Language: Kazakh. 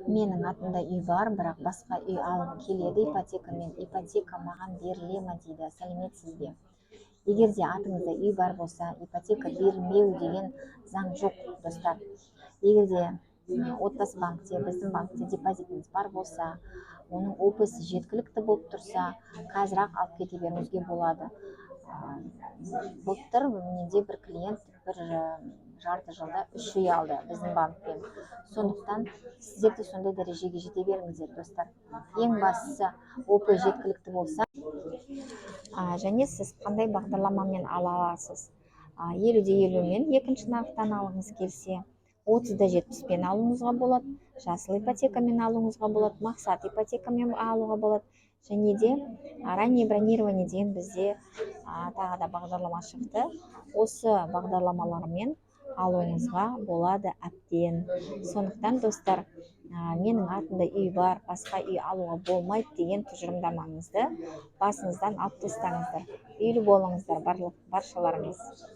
Менің атымда үй бар, бірақ басқа үй алғым келеді ипотекамен. Ипотека маған беріле ма дейді. Сәлеметсіз бе! Егер де атыңызда үй бар болса, ипотека берілмеу деген заң жоқ, достар. Егер де Отбасы банкте, біздің банкте депозитіңіз бар болса, оның ОП-сы жеткілікті болып тұрса, қазір ақ алып кете беруіңізге болады. Былтыр менде бір клиент бір жарты жылда үш үй алды біздің банкпен. Сондықтан сіздер де сондай дәрежеге жете беріңіздер, достар. Ең бастысы, ОП жеткілікті болса және сіз қандай бағдарламамен ала аласыз: 50 де 50-мен екінші нарықтан алғыңыз келсе, 30 да 70-пен алуыңызға болады, жасыл ипотекамен алуыңызға болады, мақсат ипотекамен алуға болады. Және де раннее бронирование деген бізде тағы да бағдарлама шықты. Осы бағдарламалармен алуыңызға болады әбден. Сондықтан, достар, менің атымда үй бар, басқа үй алуға болмайды деген тұжырымдамаңызды басыңыздан алып тастаңыздар. Үйлі болыңыздар барлық баршаларыңыз!